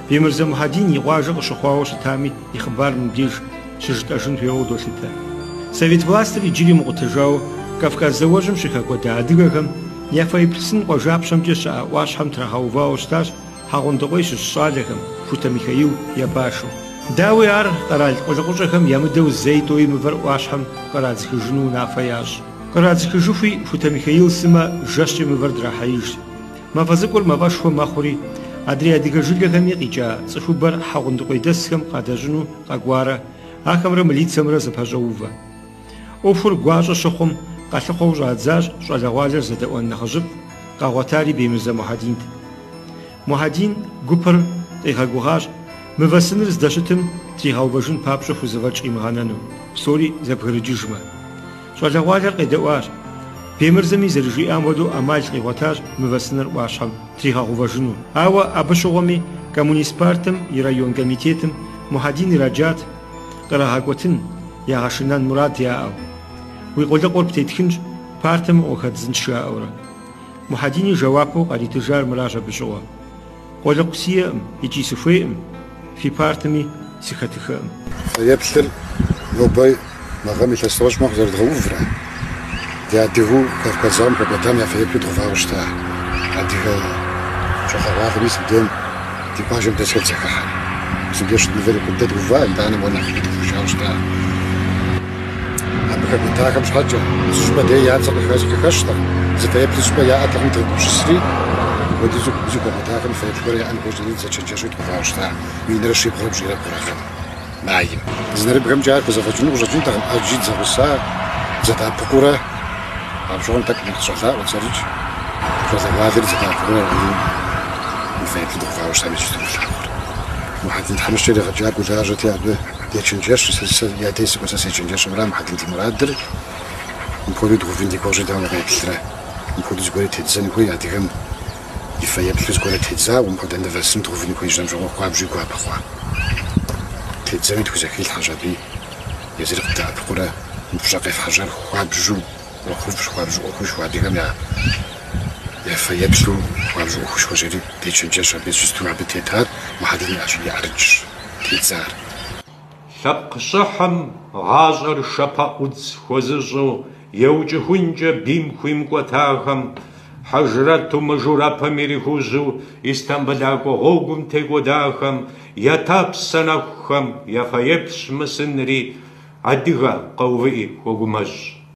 Бемырзэ Мухьэдин и къуажэ къыщыхъуауэ щытами и хъыбар мыбдеж щыжытӏэжын хуейуэ долъытэ. Совет властыр иджыри мыкъутэжауэ Кавказ зауэжьым щыхэкӏуэда адыгэхэм я фэеплъ сын къуажапщэмкӏэ щыӏэ ӏуащхьэм трагъэувауэ щытащ Хьэгъундыкъуей щыщ щӏалэхэм, Хутэ Михаил я пашэу. Дауи, ар къэрал къулыкъущӏэхэм ямыдэу зэи тӏэуи мывэр ӏуащхьэм кърадзыхыжыну унафэ ящӏ. Кърадзыхыжыхуи Хутэ Михаил сымэ жэщкӏэ мывэр драхьеиж. Мафӏэ цӏыкӏур мафӏэшхуэ мэхъури, адрей адыгэ жылэхэми къикӏа цӏыхубэр хьэгъундыкъуейдэсхэм къадэщӏыну къэкӏуарэ, ахэмрэ мылицэмрэ зэпэщӏоувэ. ӏуэхур гуащӏэ щыхъум, къалъыхъуэу щӏадзащ щӏалэгъуалэр зэдэӏуэн нэхъыжьыфӏ, къагъуэтари Бемырзэ Мухьэдинт. Мухьэдин гупыр къигъэгугъащ мывэ сыныр здэщытым тригъэувэжын папщӏэ хузэфӏэкӏ къимыгъэнэну, псори зэбгрыкӏыжмэ. Щӏалэгъуалэр къедэӏуащ. Бемырзэми зэрыжиӏам хуэдэу ӏэмал къигъуэтащ мывэ сыныр ӏуащхьэм тригъэгъувэжыну. Ауэ абы щыгъуэми Коммунист партым и район комитетым Мухьэдин ираджат кърагъэкӏуэтын, ягъэшынэн мурад яӏэу. Уи къулыкъур птетхынщ, партым укъыхэддзынщ, жаӏэурэ. Мухьэдини жэуапу къаритыжар мыращ абы щыгъуэ. Къулыкъу сиӏэкъым икӏи сыхуейкъым, фи партми сыхэтыххэкъым. Фэеплъыр нобэ мы гъэм илъэс тӏощӏ мэхъу зэрыдгъэуврэ, ди адыгэу Кавказ зауэм хэкӏуэдам я фэеплъу дгъэувауэ щыта адыгэ щӏалэгъуалэм мис мыбдейм ди къуажэм дэсхэр зэхыхьэри. Мис мыбдеж щыт мывэр япэ дыдэ дгъэува, итӏанэ уэ нэхъ дгъэувыжауэ щыта. Абы хэкӏуэдахэм щхьэкӏэ, зы щӏыпӏэ дей я цӏэ къыхэщтэкъым, зы фэеплъ щӏыпӏэ яӏэтэкъым дегупсысри, мыпхуэдизу хэкӏуэдахэм фэеплъ гуэр яӏэн хуейщ жытӏэри дызэчэнджэщу дгъэувауэ щыта минрэ щибгъурэ пщӏырэ бгъурэ гъэм, майм. Зы нэрыбгэмкӏэ ар хузэфӏэкӏыну къыщӏэкӏынтэкъым, ӏэджи дызэгъуса, дызэдэӏэпыкъуурэ, апщыгъуэм тӏэкӏу нэхъ щӏалаӏуэт сэрикӏ, щӏалэгъуалэри дызэдэӏэпыкъуурэ аргуэру мы фэеплъыр дгъэувауэ щытами иджыпсту флъагъур. Мухьэдин тхьэмыщкӏэр егъэджакӏуэу лажьэти, абы Дечэнджэщ, сэ я дей сыкӏуэ, сэ сечэнджэщу мыра Мухьэдин ди мурадыр, мыпхуэдэу дгъэувын ди гугъэщи дауэ укъеплърэ, мыпхуэдэу зыгуэри тедзэн хуей, адыгэм и фэеплъу зыгуэрэ тедзауэ, мыпхуэдэ нывэ сын дгъэувын хуейщ, щыжиӏэм хуабжьу и гуапэ хъуа. Тедзэну тхузэхилъхьэщ аби, езыри къыддэӏэпыкъурэ, мы фщӏэ къефхьэжьар хуабжьу ӏуэхуфӏщ, хуабжьу ӏуэхушхуэ, адыгэм я я фэеплъу хуабжьу ӏуэхушхуэ жери дечэнджэщ аби, иджыпсту абы тетар Мухьэдин и ӏэщ- и ӏэрыкӏщ. Тедзар. Лъэпкъ щӏыхьым гъащӏэр шэпэӏудз хуэзыщӏу еукӏыхункӏэ бийм хуимыкӏуэтахэм, хьэжрэту мыжурэпэм ирихужьу Истамбылакӏуэ гъуэгум текӏуэдахэм ята псэ нэхухэм я фэеплъщ мы сынри, адыгэ, къэувыӏи, хуэгумэщӏ.